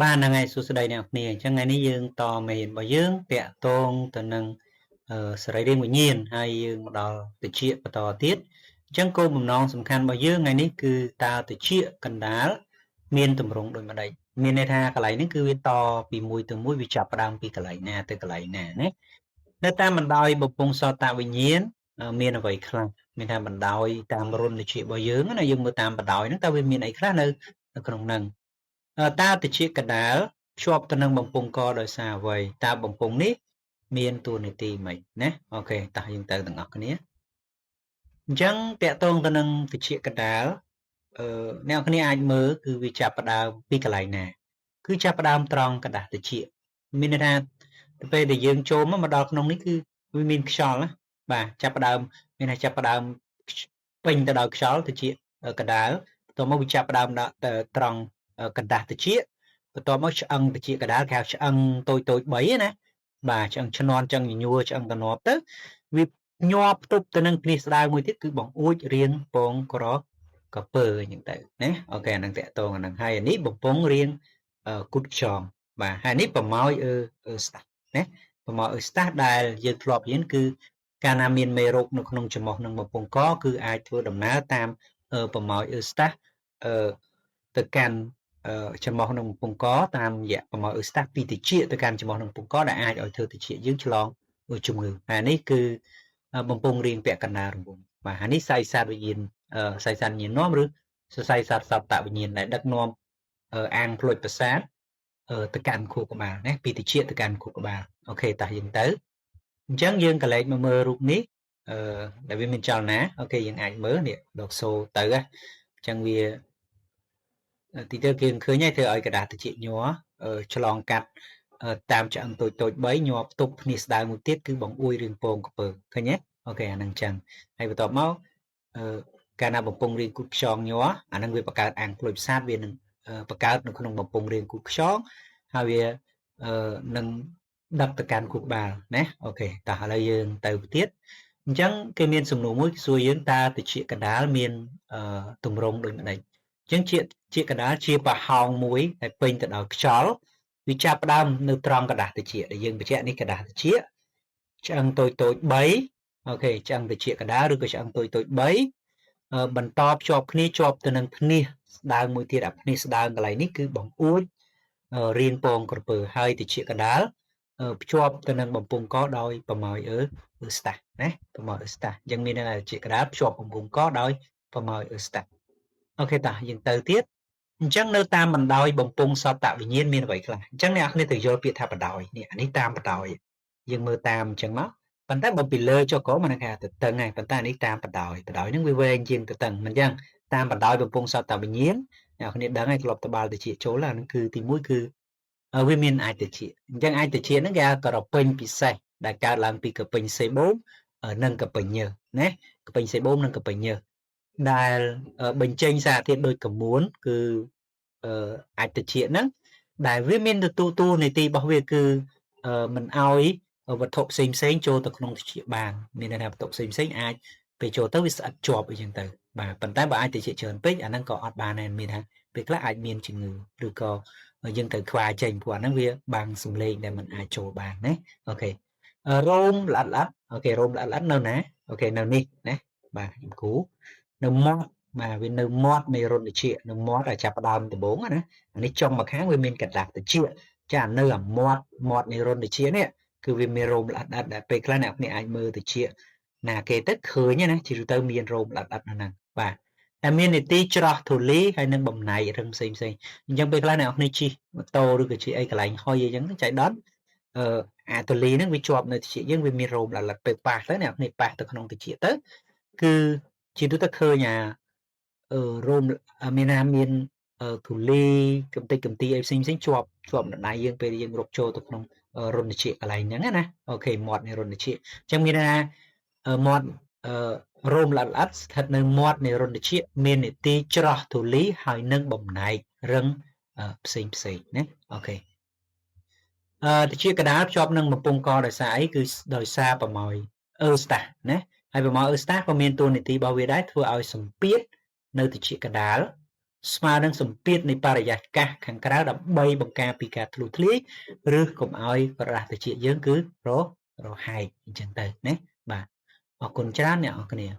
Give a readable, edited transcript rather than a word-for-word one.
បាទហ្នឹងហើយសួស្តីអ្នកនរគ្នាអញ្ចឹងថ្ងៃនេះយើងតមេរៀនរបស់យើងតាក់ទងទៅនឹងសរីរាង្គវិញ្ញាណហើយយើងមកដល់តិចបន្តទៀតអញ្ចឹងគោលបំណងសំខាន់របស់យើងថ្ងៃនេះគឺតើតិចកណ្ដាលមានទម្រង់ដូចម្ដេចមានន័យថាកន្លែងនេះគឺវាតពីមួយទៅមួយវាចាប់ផ្ដើមពីកន្លែងណាទៅកន្លែងណាណានៅតាមបណ្ដោយបំពង់សតវិញ្ញាណមានអ្វីខ្លះមានថាបណ្ដោយតាមរុនតិចរបស់យើងណាយើងមើលតាមបណ្ដោយហ្នឹងតើវាមានអីខ្លះនៅក្នុងហ្នឹងតើតិចកណ្ដាលភ្ជាប់ទៅនឹងបំពង់កដោយសារអ្វីតើបំពង់នេះមានតួនាទីម៉េចណាអូខេតោះយើងទៅទាំងអស់គ្នាអញ្ចឹងតកតងទៅនឹងតិចកណ្ដាលអ្នកគ្នាអាចមើលគឺវាចាប់ផ្ដើមពីកន្លែងណាគឺចាប់ផ្ដើមត្រង់กระดาษតិចមានន័យថាទៅពេលដែលយើងចូលមកដល់ក្នុងនេះគឺវាមានខ្យល់ណាបាទចាប់ផ្ដើមមានថាចាប់ផ្ដើមពេញទៅដោយខ្យល់តិចកណ្ដាលបន្ទាប់មកវាចាប់ផ្ដើមដល់ត្រង់កណ្ដាស់តិចបន្ទាប់មកឆ្អឹងតិចកណ្ដាលគេហៅឆ្អឹងតូចតូច3ណាបាទឆ្អឹងឈ្នន់ឆ្អឹងញញួរឆ្អឹងតំណប់ទៅវាញាប់ផ្ទប់ទៅនឹងគ្នាស្ដើងមួយទៀតគឺបង្អួចរៀងពងក្រកពើអញ្ចឹងទៅណាអូខេអានឹងតាក់តងអានឹងហើយអានេះបំពង់រៀងគុតខ្យងបាទហើយនេះប្រម៉ោយអឺស្តាស់ណាប្រម៉ោយអឺស្តាស់ដែលយើងធ្លាប់រៀនគឺកាលណាមានមេរោគនៅក្នុងច្រមុះនិងបំពង់កគឺអាចធ្វើដំណើរតាមប្រម៉ោយអឺស្តាស់ទៅកាន់ច្រមុះនិងបំពង់កតាមរយៈប្រម៉ោយអឺស្តាស់ពីតិចទៅកាន់ច្រមុះនិងបំពង់កដែលអាចឲ្យធ្វើតិចយើងឆ្លងជំងឺហើយនេះគឺបំពង់រៀងពាក់កណ្ដាលរង្វង់បាទហើយនេះសៃសាតវិញ្ញាណសៃសាតវិញ្ញាណនាំឬសរសៃសត្វសតវិញ្ញាណដែលដឹកនាំអាងភ្លុចប្រសាទទៅកាន់ខួរក្បាលណាពីតិចទៅកាន់ខួរក្បាលអូខេតោះយើងទៅអញ្ចឹងយើងកលេចមកមើលរូបនេះអឺដែលវាមានចលនាអូខេយើងអាចមើលនេះដកសូទៅអញ្ចឹងវាទីទៅគេឃើញហើយធ្វើឲ្យកระดาษតិចញ័រឆ្លងកាត់តាមឆ្អឹងតូចតូច3ញ័រផ្ទប់គ្នាស្ដើងមួយទៀតគឺបង្អួយរឿងពងកពើឃើញទេអូខេអាហ្នឹងចឹងហើយបន្ទាប់មកអឺកាលណាបំពង់រាងគូតខ្យងញ័រអាហ្នឹងវាបង្កើតអាងភ្លុចផ្សាតវានឹងបង្កើតនៅក្នុងបំពង់រាងគូតខ្យងហើយវានឹងដឹកទៅកាន់ខួរក្បាលណាអូខេតោះឥឡូវយើងទៅទៀតអញ្ចឹងគេមានសំណួរមួយសួរយើងតើតិចកណ្ដាលមានទម្រង់ដូចម្ដេចអញ្ចឹងជាកណ្ដាលជាប្រហោងមួយដែលពេញទៅដោយខ្យល់វាចាប់ផ្ដើមនៅត្រង់กระดาษតិចដែលយើងបញ្ជាក់នេះกระดาษតិចឆ្អឹងតូចតូច3អូខេឆ្អឹងតិចកណ្ដាលឬក៏ឆ្អឹងតូចតូច3បន្តភ្ជាប់គ្នាជាប់ទៅនឹងភ្នេះស្ដើងមួយទៀតអាភ្នេះស្ដើងកន្លែងនេះគឺបង្អួចរៀងពងក្រពើហើយតិចកណ្ដាលភ្ជាប់ទៅនឹងបំពង់កដោយប្រម៉ោយអឺស្តាស់ណាប្រម៉ោយអឺស្តាស់អញ្ចឹងមានន័យថាជាកណ្ដាលភ្ជាប់បំពង់កដោយប្រម៉ោយអឺស្តាស់អូខេតោះយើងទៅទៀតអញ្ចឹងនៅតាមបណ្ដោយបំពង់សតវិញ្ញាណមានអ្វីខ្លះអញ្ចឹងអ្នកនរគ្នាទៅយល់ពាក្យថាបណ្ដោយនេះអានេះតាមបណ្ដោយយើងមើលតាមអញ្ចឹងមកប៉ុន្តែបើពីលើចុះក្រោមអានឹងគេថាទៅតឹងហើយប៉ុន្តែនេះតាមបណ្ដោយបណ្ដោយហ្នឹងវាវែងជាងទៅតឹងមិនអញ្ចឹងតាមបណ្ដោយបំពង់សតវិញ្ញាណអ្នកនរគ្នាដឹងហើយធ្លាប់តបាល់តិចចូលអាហ្នឹងគឺទី1គឺវាមានអាចតិចអញ្ចឹងអាចតិចហ្នឹងគេហៅក្រពេញពិសេសដែលកើតឡើងពីក្រពេញសេបូមនិងក្រពេញញើសណាក្រពេញសេបូមនិងក្រពេញញើសដែលបញ្ចេញសារធាតុដូចកមួនគឺអាចតិចហ្នឹងដែលវាមានទទួលតួនាទីរបស់វាគឺមិនអោយវត្ថុផ្សេងផ្សេងចូលទៅក្នុងតិចបានមានន័យថាវត្ថុផ្សេងផ្សេងអាចពេលចូលទៅវាស្អិតជាប់អីចឹងទៅបាទប៉ុន្តែបើអាចតិចច្រើនពេកអាហ្នឹងក៏អត់បានដែរមានថាពេលខ្លះអាចមានជំងឺឬក៏យើងត្រូវខ្វាយចេញព្រោះអាហ្នឹងវាបាំងសំឡេងដែលมันអាចចូលបានណាអូខេរោមល្អិតល្អិតអូខេរោមល្អិតល្អិតនៅណាអូខេនៅនេះណាបាទខ្ញុំគូនៅមាត់បាទវានៅមាត់នៃរន្ធតិចនៅមាត់ដែលចាប់ផ្ដើមដំបូងណាអានេះចុងមកខាងវាមានកណ្ដាស់តិចចានៅអាមាត់មាត់នៃរន្ធតិចនេះគឺវាមានរោមល្អិតល្អិតដែលពេលខ្លះអ្នកគ្នាអាចមើលតិចណាគេទៅឃើញណាជាទៅមានរោមល្អិតល្អិតនៅហ្នឹងបាទតែមាននីតិច្រោះធូលីហើយនឹងបំណែករឹងផ្សេងផ្សេងអញ្ចឹងពេលខ្លះអ្នកនរជិះម៉ូតូឬក៏ជិះអីកន្លែងហុយអីចឹងចៃដន្យអឺអាធូលីហ្នឹងវាជាប់នៅតិចយើងវាមានរោមល្អិតពេលប៉ះទៅអ្នកនរប៉ះទៅក្នុងតិចទៅគឺជាទូទៅឃើញអារោមមានណាមានធូលីកំតិចកំទីអីផ្សេងផ្សេងជាប់ជាប់នៅដៃយើងពេលយើងរកចូលទៅក្នុងរន្ធតិចកន្លែងហ្នឹងណាអូខេមាត់នៃរន្ធតិចអញ្ចឹងមានថាមាត់រោមល្អិតល្អិតស្ថិតនៅមាត់នៃរន្ធតិចមាននីតិច្រោះធូលីហើយនឹងបំណែករឹងផ្សេងផ្សេងណាអូខេអឺតិចកដាលភ្ជាប់នឹងបំពង់កដោយសារអីគឺដោយសារប្រម៉ោយអឺស្តាស់ណាហើយប្រម៉ោយអឺស្តាស់ក៏មានតួនាទីរបស់វាដែរធ្វើឲ្យសម្ពាធនៅតិចកដាល ស្មើនឹងសម្ពាធនៃបរិយាកាសខាងក្រៅដើម្បីបង្ការពីការធ្លុះធ្លាយឬកុំឲ្យក្រដាសត្រចៀកយើងគឺរហែកអញ្ចឹងទៅណាបាទអរគុណច្រើនអ្នកនរគ្នា។